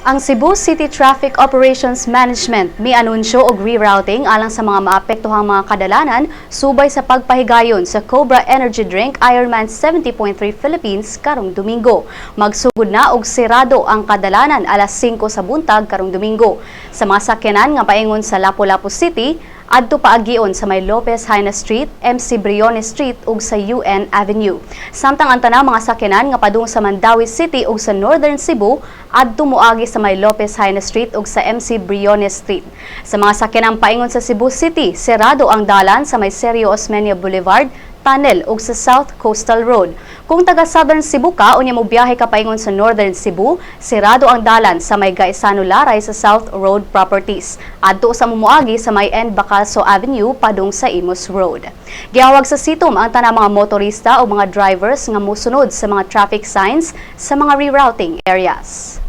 Ang Cebu City Traffic Operations Management mianunsyo og rerouting alang sa mga maapektuhang mga kadalanan subay sa pagpahigayon sa Cobra Energy Drink Ironman 70.3 Philippines karong Domingo. Magsugod na og sirado ang kadalanan alas 5 sa buntag karong Domingo. Sa mga sakyanan nga paingon sa Lapu-Lapu City, adto paagion sa may Lopez Jaena Street, MC Briones Street ug sa UN Avenue. Samtang ang tanang mga sakyanan nga padung sa Mandaue City ug sa Northern Cebu, adto moagi sa may Lopez Jaena Street ug sa MC Briones Street. Sa mga sakyanan paingon sa Cebu City, serado ang dalan sa may Sergio Osmeña Boulevard, Tunnel ug sa South Coastal Road. Kung taga Southern Cebu ka unya mobiyahe ka paingon sa Northern Cebu, sirado ang dalan sa may Gaisano Laray sa South Road Properties. Adto sa moagi sa may N. Bacalso Avenue padung sa Imus Road. Giawag sa CITOM ang tanang mga motorista o mga drivers nga mosunod sa mga traffic signs sa mga rerouting areas.